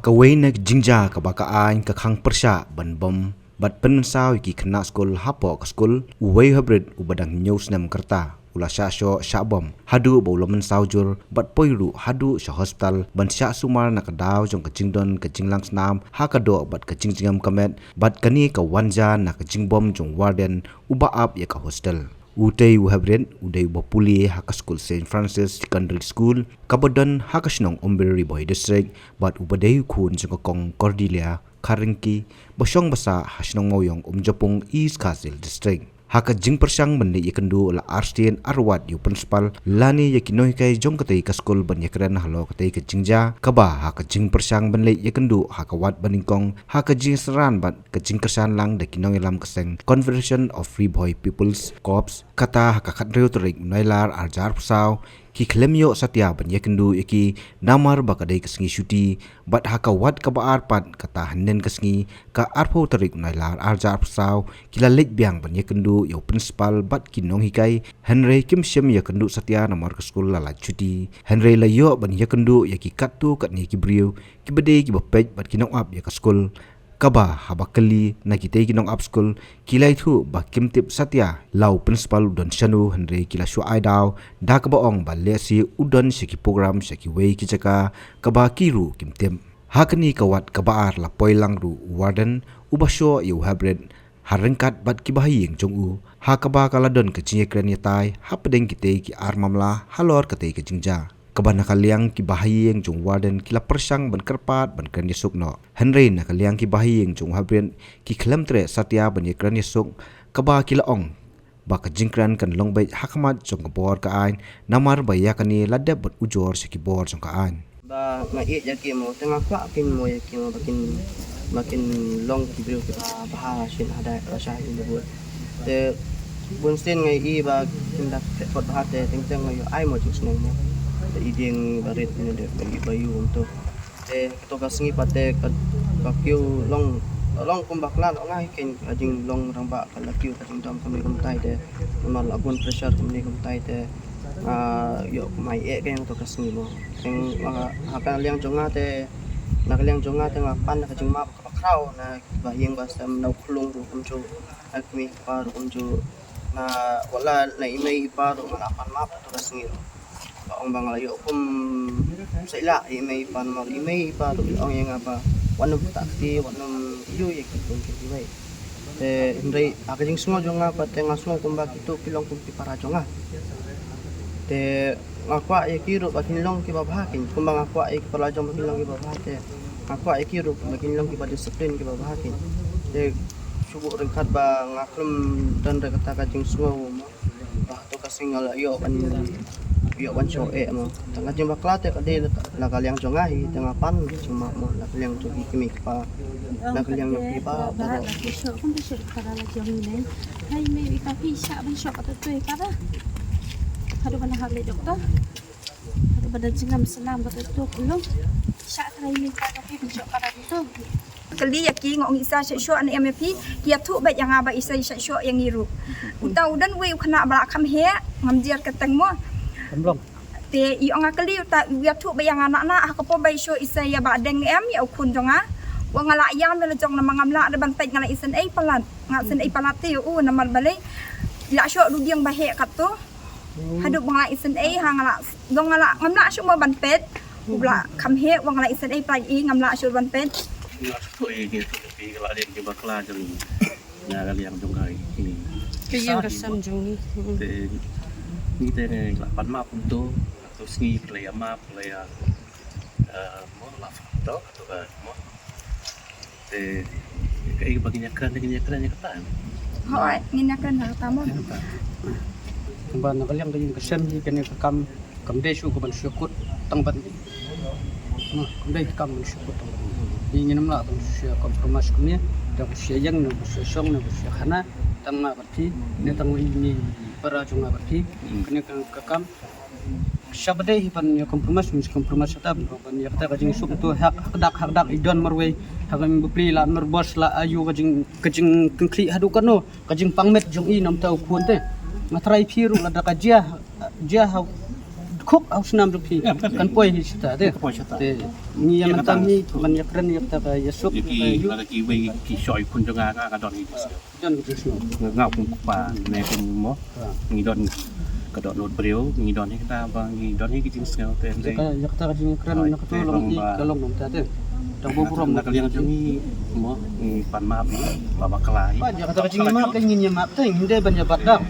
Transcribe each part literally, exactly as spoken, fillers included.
Kawei na ka jingjia kaba ka aiñ ka khang pyrshah ban bom bad pynmynsaw ïa ki khynnah skul hapoh ka skul, uwei u hynriew uba dang hynñiew snem ka rta u la shah shoh shah bom haduh ba u la mynsaw jur bad poi ruh haduh sha hospital ban shah sumar na ka daw jong ka jingdon ka jinglang snam ha ka doh bad ka jingjngem ka met, bad kane ka wan jia na ka jingbom jong u warden uba ap ïa ka hostel. Utei u hynriew u dei uba pule ha ka skul Saint Francis Secondary School kaba don ha ka shnong Umbir, Ri Bhoi District, bad uba dei u khun jong ka Kong Cordelia Kharringki ba shong ba sah ha shnong Mawiong Umjapung, East Khasi Hills District. Ha ka jingpyrshang ban leit ïakynduh la arsien arwad ïa u principal lane ïa ki nonghikai jong katei ka skul ban ïakren halor katei ka jingjia, kaba ha ka jingpyrshang ban leit ïakynduh ha ka wad banyngkong, ha ka jingsynran bad ka jingkyrshan lang da ki nongïalam ka seng Confederation of Ri Bhoi People's Corps, kata ha ka khathynriew tarik Nailar arhajar arphew saw, ki khlem ïoh satia ban ïakynduh ïa ki namar ba ka dei ka sngi shuti, bad ha ka wad kaba ar pat kata hynnin ka sngi, ka arphew tarik Nailar arhajar arphew saw, ki la leit biang ban ïakynduh ïa u principal bad ki nonghikai, hynrei kim shym ïakynduh satia namar ka skul la lait shuti. Hynrei la ïoh ban ïakynduh ïa ki katto katne ki briew kiba dei kiba peit bad ki nongap ïa ka skul, kaba haba kylli na kitei ki nongap skul, ki la ïathuh ba kim tip satia la u principal u don shano, hynrei ki la shu ai daw da kaba ong ba lehse u don sha ki program sha kiwei ki jaka kaba ki ruh kim tip. Ha kane ka wad kaba ar la poi lang ruh u warden uba shoh ïa u hynriew ha ryngkat bad ki bahaïing jong u, ha kaba ka la don ka jingïakren ïatai hapdeng kitei ki ar mamla halor katei ka jingjia. Kaba na ka liang ki bahaïing jong u warden ki la pyrshang ban kyrpad ban kren ïasuk noh, hynrei na ka liang ki bahaïing jong u hynriew ki khlem treh satia ban ïakren ïasuk, kaba ki la ong ba ka jingkren kan long beit ha khmat jong ka bor ka aiñ, namar ba ïa kane la dep ban ujor sha ki bor jong ka aiñ. Ba nga ïeit ïa ki mo, te nga kwah kin mo ïa ki mo, ba kin, ba kin long ki briew kiba bha shisha ha dei, ha sha ïing bad. Te bun sien nga ïohi ba kim da phet kot bha te teng teng nga ïoh ai mo jingsneng mo. Te i dieng barit ne de ba ïoh kumto. Te kato ka sngi pat te ka, ka kiew long, long kum bakla noh nga hi, ka jinglong rangbah ka la kiew, ka jingdom kumne kumtai te. Namar la bun pressure kumne kumtai te. Nga ïoh kumai eh ka ïa kato ka sngi mo. Teng, ah, ha ka liang jong nga te, na ka liang jong nga te nga pan na ka jingmap kaba khraw na ki bahaïing bahasem, na u khyllung ruh kumjuh, na ki kmie ki kpa ruh kumjuh, na wat la na i mei i pa ruh nga la pan map kato ka sngi ruh. Ba ong ba nga la ïoh kum sait lah ïa i mei i pa, namar i mei i pa ruh ki ong ïa nga ba wat nym pynthikna, wat nym ïoh ïa ki khun ki wei. Te hynrei ha ka jingsngew jong nga pat te nga sngew kumba kito ki long kum ki para jong nga. Te nga kwah ïa ki ruh ba kin long kiba bha kin, kumba nga kwah ïa ki para jong ba kin long kiba bha te nga kwah ïa ki ruh ba kin long kiba discipline kiba bha kin. Te shu buh ryngkat ba nga khlem don re kata ka jingsngew mo. Ba to ka sngi nga la ïoh ban, ïoh ban shoh eh mo. Tang ka jingbakla te ka dei la ka liang jong nga hi, tang nga pan jingmap mo, la ka liang jong ki kmie ki kpa, la ka liang jong ki ba baroh. Hai mei, i ka phi shah ban shoh kato to i ka da. Haduh ban hap leh doktor. Haduh ban da jingam snam kato to kulong. Shah trai mei ka ka phi ban shoh ka da to. Kylli ïa ki, nga ong i sa shah shoh ne em ïa phi, ki ïathuh beit ïa nga ba i sa shah shoh ïa ngi ruh. Uta u don uwei u khynnah ba la kham heh, ngam jer kyrteng mo. Te i ong nga kylli uta u ïathuh beit ïa nga, na na ha ka por ba i shoh i sa ïa ba deng em ïa u khun jong nga. Wa nga la ïam ïa la jong namar ngam lah de ban peit, nga la isynei palat. Nga isynei palat te ïa u namar balei i la shoh da u dieng ba heh katto. Haduh ba nga la isynei ha nga la, dong nga la, ngam lah shuh mo ban peit. U ba la kham heh, wa nga la isynei palat i, ngam lah shuh ban peit. Nga shu ïathuh ïa phi, ka la dei kiba bakla jong ngi. Na ka liang jong ka i. Ka ïing ka sem jong ngi. Te ngi te ngi la pan map kumto, to sngi phi la ïa map, phi la ïa, eh, mo la to, to ka mo. Te kaei ba ngin ïakren, ngin ïakren ïa kata. Hooid, ngin ïakren ïa kata mo. Ïa kata. Kumba na ka liang ka ïing ka sem hi, kane ka kam kam dei shuh ka ban shu kut tang ban. Mo, kam dei ka kam ban shu kut tang ban. Ngi ngim lah ban shu compromise kumne, da ka shu ïeng, da ka shu shong, da ka shu khana, tang nga bad phi, ne tang ngi para jong nga bad phi. Kane ka, ka kam shaba dei hi ban ïa compromise, ngin shu compromise kata ban ïa kata ka jingsuk to hak, hak dak, hak dak i don marwei, hak ka bapli la mar bos la ayu ka jing, ka jingkynkhlieh haduh katno, ka jingpang met jong i namar u khun te. Nga trai phi ruh lada ka jia, jia ha Khuk au snam ruh phi kan poi hi sita te. Te ngi ïa mynta ngi ban ïa kren ïa kata ka ïa suk ïa ki lada ki wei ki shoi khun jong nga nga don hi. Don ki snam. Nga kum kpa ne kum mo. Ngi don ka don lut briew ngi don hi kata ba ngi don hi ki jingsngew te. Ïa kata ka jingkren na kata long i ka long nong ta te. Tang ba burom na ka liang jong i mo ngi pan map i ba bakla i. Ba ïa kata ka jingmap te ngin ïa map te ngin dei ban ïa bat daw.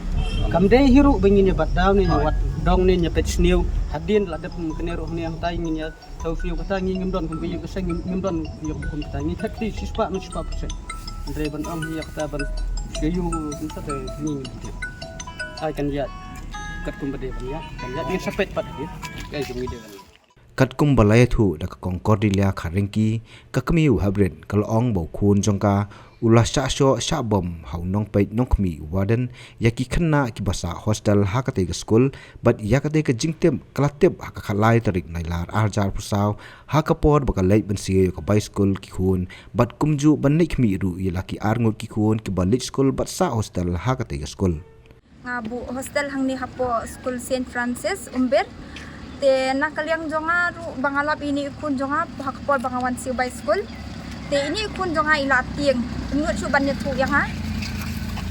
Kam dei hi ruh ba ngin ïa bat daw ne ïa wat dong ne ïa peit sniew. Hadien la dep kane ruh ne ang tai ngin ïa tau sniew kata ngi ngim don kum ka ïa ka seng ngim don ïa kum kata ngi thak ti shispah na shispah persen. Hynrei ban ong ïa kata ban ïa yu kum kata ngi ngim. Ai kan ïa kat kum ba dei ban ïa kan ïa dei sa peit pat dei. Kan jong ngi dei ban. Katkum ba la ïathuh da ka Kong Cordelia Kharringki, ka kmie u haprit, ka la ong ba u khun jong ka u la shah shoh shah bom ha u nongpeit nongkhmih u warden ïa ki khynnah kiba sah hostel ha katei ka skul, bad ïa katei ka jingtip ka la tip ha ka khatlai tarik Nailar arhajar arphew saw ha ka por ba ka leit ban siew ïa ka bai skul ki khun, bad kumjuh ban leit khmih ruh ïa la ki arngut ki khun kiba leit skul bad sah hostel ha katei ka skul. Nga buh hostel hangne hapoh skul Saint Francis Umber. Te na ka liang jong nga ruh ba nga lap ïa ine i khun jong nga ha ka por ba nga wan siew bai skul. Te ine i khun jong nga i la tieng. Im nud shuh ban ïathuh ïa nga.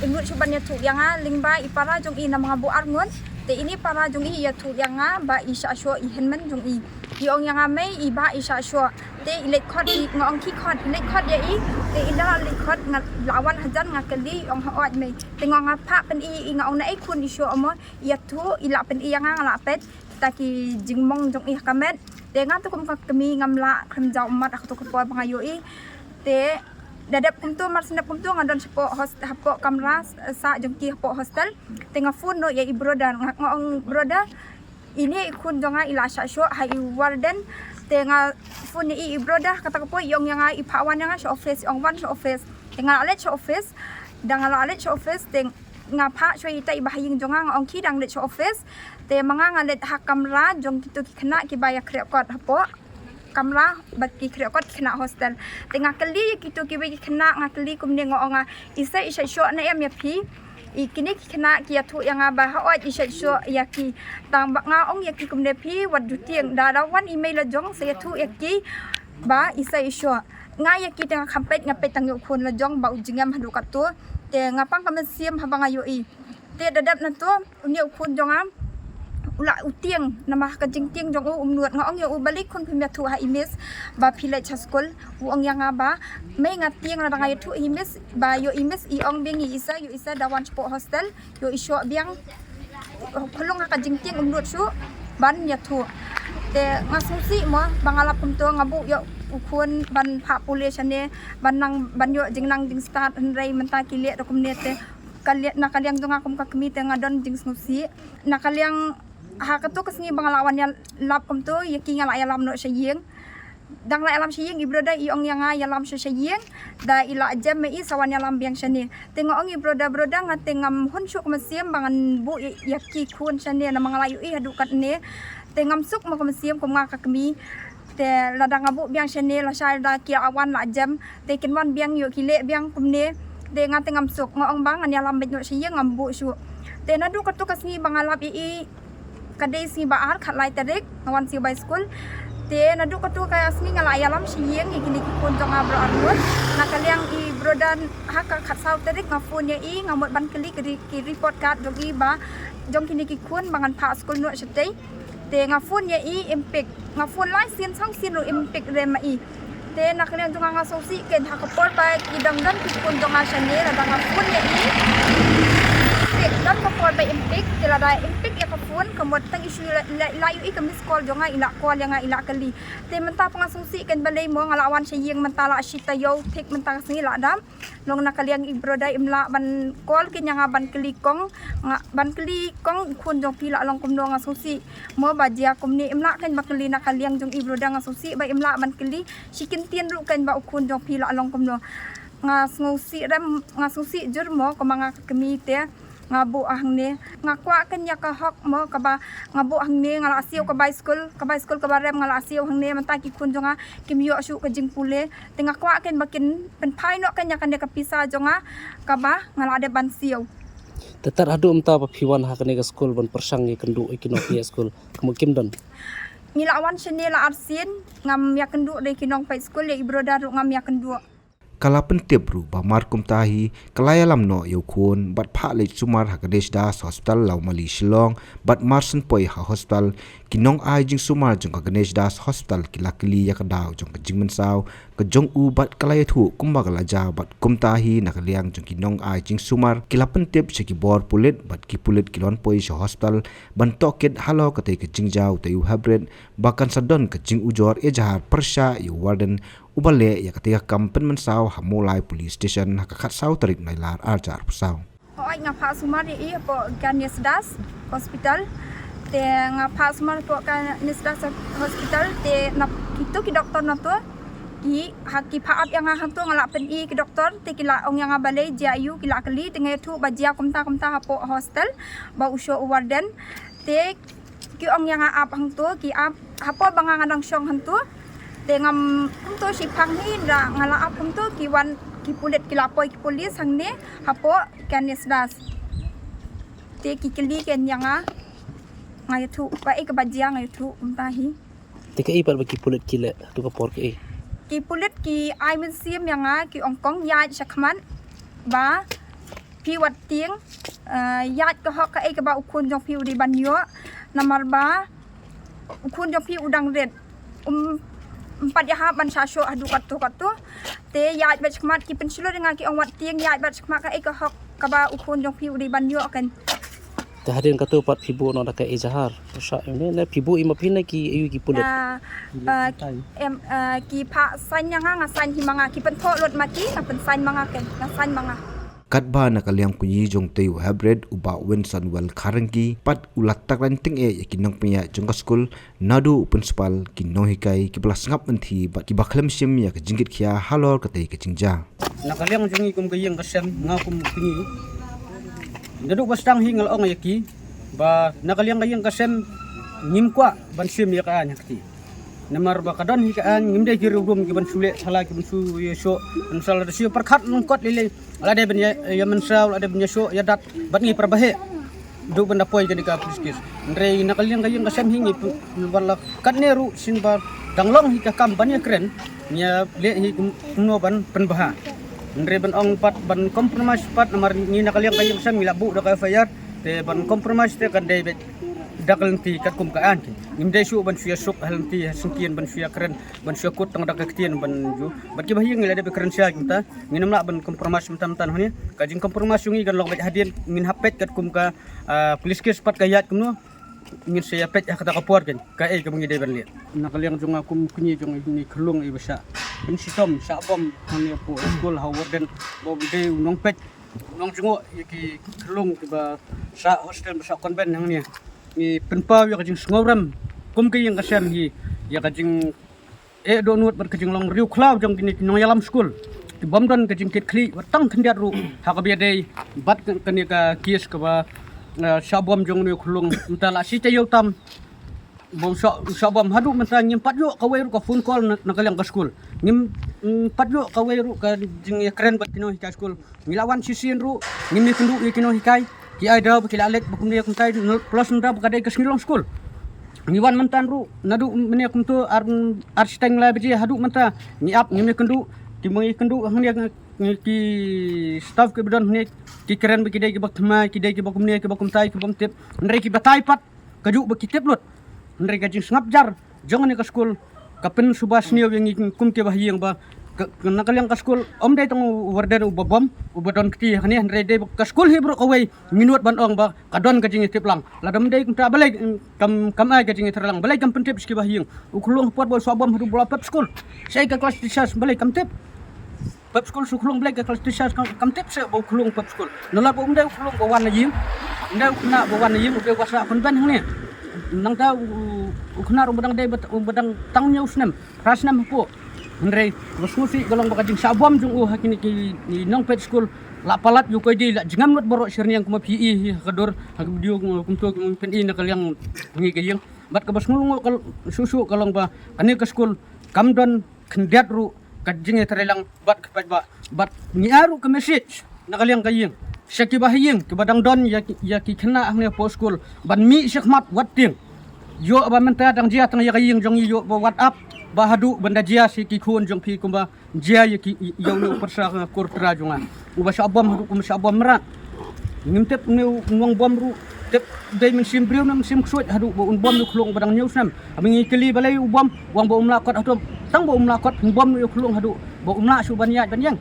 Im nud shuh ban ïathuh ïa nga lyngba i para jong i namar nga buh arngut. Te ine i para jong i i ïathuh ïa nga ba i shah shoh i hynmen jong i. I ong ïa nga mei i ba i shah shoh. Te i leit khot i nga ong ki khot i leit khot ïa i. Te i da leit khot nga la wan hajan nga kylli i ong hooid mei. Te nga ong nga phah pyni ïa i nga ong naei khun i shoh mo. Ïathuh i lah pyni ïa nga nga lah peit kita ki jingmong jong i ha ka met. Te nga tu kum ka kmie ngam lah khlem jaw ummat ha kato ka por ba nga ïohi. Te da dep kumto mar shen dep kumto nga don shapoh host hapoh kamra sah jong ki hapoh hostel. Te nga phone noh ïa i brother nga ong brother. Ine i khun jong nga i la shah shoh ha i warden. Te nga phone ïa i brother kata ka por i ong ïa nga i phah wan ïa nga sha office i ong wan sha office. Te nga la leit sha office. Da nga la leit sha office te nga phah shuwa ïa ita i bahaïing jong nga nga ong ki dang leit sha office. Te ma nga nga leit ha kamra jong kito ki khynnah kiba ïa khreh kot hapoh kamra bad ki khreh kot ki khynnah hostel. Te nga kylli ïa kito kiwei ki khynnah nga kylli kumne nga ong nga i sa i shah shoh ne em ïa phi. I kine ki khynnah ki ïathuh ïa nga ba hooid i shah shoh ïa ki. Tang ba nga ong ïa ki kumne phi wat ju tieng da da wan i mei la jong sa ïathuh ïa ki ba i sa i shoh. Nga ïa ki te nga kham peit nga peit tang ïa u khun la jong ba u jingem haduh katto. Te nga pang ka mynsiem haba nga ïohi. Te da dep na to une u khun jong nga u la u tieng namar ka jingtieng jong u um nud nga ong ïa u balei khun phim ïathuh ha i miss ba phi leit sha skul. U ong ïa nga ba mei nga tieng lada nga ïathuh ha i miss ba ïoh i miss i ong biang ïa i sa ïoh i sa da wan shapoh hostel ïoh i shoh biang. Khlung ha ka jingtieng um nud shuh ban ïathuh. Te nga sngewsih mo ba nga lap kumto nga buh ïa u khun ban phah pule shane ban nang ban ïoh jingnang jingstad hynrei mynta ki leh da kumne te ka liang na ka liang jong nga kum ka kmie te nga don jingsngewsih. Na ka liang ha kato ka sngi ba nga la wan ïalap kumto ïa ki nga la ïalam noh sha ïing. Dang la ïalam sha ïing i brother i ong ïa nga ïalam sha sha ïing. Da i la jem ma i sa wan ïalam biang shane. Te nga ong i brother brother nga te ngam hun shuh ka mynsiem ba ngan buh ïa ki khun shane namar nga la ïohi haduh katne. Te ngam suk mo ka mynsiem kum nga ka kmie. Te lada nga buh biang shane lashai da ki la wan la jem. Te kin wan biang ïoh ki leh biang kumne. Te nga te ngam suk nga ong ba ngan ïalam beit noh sha ïing ngam buh shuh. Te naduh kato ka sngi ba nga lap ïa i ka dei sngi ba ar khatlai tarik nga wan siew bai skul. Te naduh kato ka sngi nga la ïalam sha ïing ïa kine ki khun jong nga baroh arngut. Na ka liang i brother ha ka khatsaw tarik nga phone ïa i nga mut ban kylli ki report card jong i ba jong kine ki khun ba ngan phah skul noh shatei. Te nga phone ïa i im pick nga phone lai sien saw sien ruh im pick re ma i. Te na ka liang jong nga nga sngewsih kein ha ka por ba ki dang don ki khun jong nga shane lada nga phone ïa i. Te don ka por ba im pick te lada im pick ïa ka phone ka mut tang i shu la ïohi ka miss call jong nga i la call ïa nga i la kylli. Te mynta pat nga sngewsih kein balei mo nga la wan sha ïing mynta la shi taïew thik mynta ka sngi la dam. Long na ka liang i brother im lah ban call kein ïa nga ban kylli kong nga ban kylli kong u khun jong phi la long kumno nga sngewsih. Mo ba jia kumne im lah kein ba kylli na ka liang jong i brother nga sngewsih ba im lah ban kylli. Shi kyntien ruh kein ba u khun jong phi la long kumno. Nga sngewsih rem nga sngewsih jur mo kumba nga ka kmie te. Nga buh hangne nga kwah kein ïa ka hok mo kaba nga buh hangne nga la siew ka bai skul ka bai skul kaba rem nga la siew hangne mynta ki khun jong nga kim ïoh shuh ka jingpule. Te nga kwah kein ba kin pynphai noh kein ïa kane ka pisa jong nga kaba nga la dep ban siew. Te tad haduh mynta ba phi wan ha kane ka skul ban pyrshang ïakynduh ïa ki nongpeit skul, kumno kim don? Ngi la wan shane la arsien, ngam ïakynduh da ki nongpeit skul, ïa i brother ruh ngam ïakynduh. Ka la pyntip ruh ba mar kumta hi ka la ïalam noh ïa u khun bad phah leit sumar ha ka Ganesh Das Hospital Lawmali Shillong, bad mar shen poi ha hospital, ki nongai jingsumar jong ka Ganesh Das Hospital ki la kylli ïa ka daw jong ka jingmynsaw ka jong u bad ka la ïathuh kumba ka la jia, bad kumta hi na ka liang jong ki nongai jingsumar ki la pyntip sha ki bor pulit bad ki pulit ki la wan poi sha hospital ban tohkit halor katei ka jingjia u Taiu Hebret ba kan sa don ka jingujor ejahar pyrshah ïa u warden uba leh ïa katei ka kam pynmynsaw ha Mawlai Police Station ha ka khatsaw tarik Nailar arhajar arphew saw. Hooid, nga phah sumar ïa i hapoh Ganesh Das Hospital. Te nga phah sumar hapoh Ganesh Das Hospital, te na kito ki doktor na to ki ha ki phah ap ïa nga hangto, nga la pyni ki doktor, te ki la ong ïa nga balei jia aiu, ki la kylli, te nga ïathuh ba jia kumta kumta hapoh hostel ba u shoh u warden. Te ki ong ïa nga ap hangto, ki ap hapoh ba nga nga dang shong hangto. Te ngam kumto shiphang hi, da nga la ap hangto ki wan ki pulit, ki la poi ki pulit hangne hapoh Ganesh Das. Te ki kylli ken ïa nga, nga ïathuh ba ei kaba jia, nga ïathuh kumta hi. Te kaei pat ba ki pulit ki leh haduh ka por kaei? Ki pulit ki ai mynsiem ïa nga, ki ong kong ïaid shakhmat ba phi wat tieng, eh, ïaid ka hok kaei kaba u khun jong phi u dei ban ïoh, namar ba u khun jong phi u dang rit. Um, ym pat ïahap ban shah shoh haduh katto katto. Te ïaid bad shakhmat, ki pynshlur ïa nga, ki ong wat tieng, ïaid bad shakhmat kaei ka hok kaba u khun jong phi u dei ban ïoh ken. Te hadien kato pat phi buh noh da ka ejahar pyrshah ïa une, ne phi buh ïa ma phi ne ki aiu ki pulit? Ah, ah, em, ah, ki phah sign ïa nga, nga sign hi ma nga, ki pynthoh lut ma ki, nga pynsign ma nga ken, nga sign ma nga. Katba na ka liang u kñi jong u Taiu Hebret, u Bah Winston Well Kharangki, pat u la taklan tyngeh ïa ki nongpynïaid jong ka skul, naduh u principal, ki nonghikai kiba la sngap lynti bad kiba khlem shim ïa ka jingkitkhia halor katei ka jingjia. Na ka liang jong ngi kum ka ïing ka sem, nga kum u kñi, naduh ba sdang hi nga la ong ïa ki ba na ka liang ka ïing ka sem ngim kwah ban shim ïa ka aiñ ha kti. Namar ba ka don hi ka aiñ, ngim dei ki riewdum ki ban shu leh shala, ki ban shu ïa shoh, ban shala da shu pyrkhat lyngkot lei lei. La dei ban ïa, ïa mynsaw, la dei ban ïa shoh ïa dat bad ngi para baheh. Duh ban da poi kane ka police case. Hynrei na ka liang ka ïing ka sem hi ngi pyn-, ban la katne ruh shin ba dang long hi ka kam ban ïa kren, ngi ïa leh hi kum, kumno ban pynbha. Hynrei ban ong pat ban compromise pat, namar ngi na ka liang ka ïing ka sem ngi la buh da ka F I R, te ban compromise te kan dei beit da ka lynti katkum ka aiñ. Ngim dei shuh ban shu ïa suk ha lynti ha syngkien, ban shu ïa kren, ban shu ïa kut tang da ka ktien ban ju. Bad kiba ha ïing ngi la dep ïa kren sha kumta, ngin ym lah ban compromise mynta mynta hangne. Ka jingcompromise jong ngi kan long beit hadien ngin hap peit katkum ka, ah, police case pat ka ïaid kumno. Ngin sa ïa peit ha kata ka por ken kaei kaba ngi dei ban leh. Na ka liang jong nga kum kñi jong ine i khyllung iba shah pynshitom shah bom hangne hapoh skul ha u warden ba u dei u nongpeit, u nongjngoh ïa ki khyllung kiba shah hostel ba shah convent hangne. Ngi pynpaw ïa ka jingsngewrem kum ka ïing ka sem hi ïa ka jing eh dohnud bad ka jinglong riewkhlaw jong kine ki nongïalam skul. Ki bym don ka jingkitkhlieh wat tang khyndiat ruh ha kaba ïadei bad kane ka case kaba, eh, shah bom jong une u khyllung. Mynta la shi taïew tam ba u shah, u shah bom, haduh mynta ngim pat ïoh kawei ruh ka phone call na, na ka liang ka skul. Ngim, ngim pat ïoh kawei ruh ka jingïakren bad ki nonghikai skul. Ngi la wan shisien ruh ngim ïakynduh ïa ki nonghikai. Ki ai daw ba ki la leit ba kumne kumtai, plus nda ba ka dei ka sngi long skul. Ngi wan mynta ruh naduh mynne kumto ar, ar shiteng lai baje haduh mynta ngi ap, ngim ïakynduh. Ki, ma ngi ïakynduh hangne ki staff kiba don hangne ki kren ba ki dei kiba thymmai, ki dei kiba kumne kiba kumtai, ki bym tip. Hynrei ki batai pat kajuh ba ki tip lut. Hynrei ka jingsngap jar jong kane ka skul ka pynsuba sniew ïa ngi kum kiba ha ïing ba ka, ka, na ka liang ka skul ym dei tang u warden uba bom uba don kti ha kane, hynrei dei ka skul hi baroh kawei ngi nud ban ong ba ka don ka jingïatip lang. Lada ym dei kumta balei kam, kam ai ka jingïatreilang, balei kam pyntip sha kiba ha ïing? U khyllung hapoh ba u shah bom haduh ba la pep skul, shaei ka class teachers, balei kam tip? Pep skul sha u khyllung, balei ka class teacher kam, kam tip shuh ba u khyllung pep skul? Nalor ba um dei u khyllung ba wan na ïing, um dei u khynnah ba wan na ïing, u dei uba shah convent hangne. Nangta u, u khynnah ruh ba dang dei, ba, ba dang tang hynñiew snem, phra snem hapoh. Hynrei kaba sngewsih ka long ba ka jingshah bom jong u ha kine ki nongpeit skul la palat ïa u khynnah, la jngai lut baroh shi rynïeng kumba phi i ha ka dur ha ka video kumto, kumba phi i na ka liang ngi ka ïing. Bad kaba sngewlyngngoh ka, shuh shuh ka long ba kane ka skul kam don khyndiat ruh ka jingïatreilang bad ka paidbah. Bad ngi ai ruh ka message na ka liang ka ïing sha kiba ha ïing kiba dang don ïa ki, ïa ki khynnah hangne hapoh skul ban mih shakhmat wat tieng. Ïoh ba mynta dang jia tang ïa ka ïing jong ngi, ïoh ba wat ap ba haduh ban da jia sha ki khun jong phi kumba jia ïa ki, ïa une u pyrsa ka kur trai jong nga. Uba shah bom haduh kumba shah bom mrad. Ngim tip une u nongbom ruh, tip dei mynsiem briew ne mynsiem ksuid haduh ba un bom ïa u khlung ba dang hynñiew snem. Haba ngi kylli balei u bom, u ong ba um lah kot haduh. Tang ba um lah kot, phin bom ïa u khlung haduh ba um lah shuh ban ïaid ban ïeng.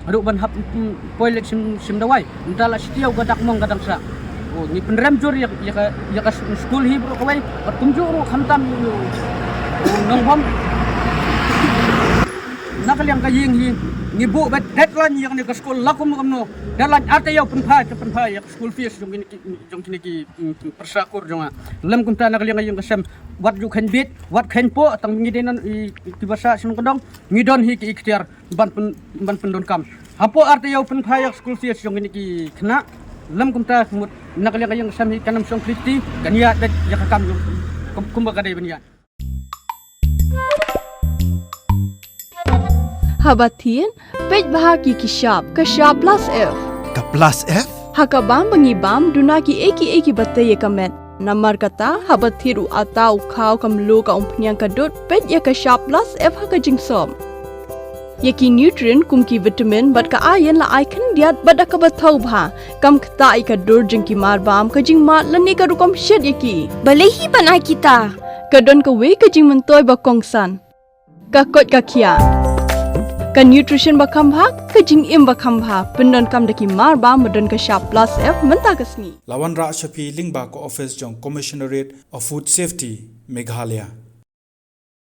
Haduh ban hap, mm, poi leit shim, shim dawai. Mynta la shi taïew ka dak mong ka dang sah. Oh, ngi pynrem jur ïa, ïa ka, ïa ka skul hi baroh kawei. Bad kumjuh ruh khamtam ïa u, u nongbom. Na ka liang ka ïing hi, ngi buh beit deadline ïa kane ka skul la kumno kumno. Deadline ar taïew pynphai, ka pynphai ïa ka school fees jong kine ki, jong kine ki, mm, pyrsa kur jong nga. Lem kumta na ka liang ka ïing ka sem, wat ju kheiñ bieit, wat kheiñ poh, tang ngi dei nan i, i, kiba sah shnong kyndong, ngi don hi ki iktiar ban pyn, ban pyndonkam. Hapoh ar taïew pynphai ïa ka school fees jong kine ki khynnah. Lem kumta ka mut na ka liang ka ïing ka sem hi kan ym shong khliti, kan ïaid beit ïa ka kam jong kum, kumba ka dei ban ïaid. Haba thied, peit bha ki ki shap, ka shap plus F. Ka plus F? Ha ka bam ba ngi bam, duna kiei kiei kiba tei ïa ka met. Namar kata, haba thied u atta, u khaw, ka mluh, ka umphniang, ka dud, peit ïa ka shap plus F ha ka jingsop. Ïa ki nutrient kum ki vitamin bad ka iron la ai khyndiat bad da kaba thaw bha. Kam ktah ïa ka dur jong ki mar bam, ka jingmad lane ka rukom shet ïa ki. Balei hi ban ai kita? Ka don kawei ka jingmyntoi ba kongsan. Ka koit ka khiah. Ka nutrition ba kham bha, ka jingim ba kham bha. Pyndonkam da ki mar bam ba don ka shap plus F mynta ka sngi. La wanrah sha phi lyngba ka office jong Commissionerate of Food Safety, Meghalaya.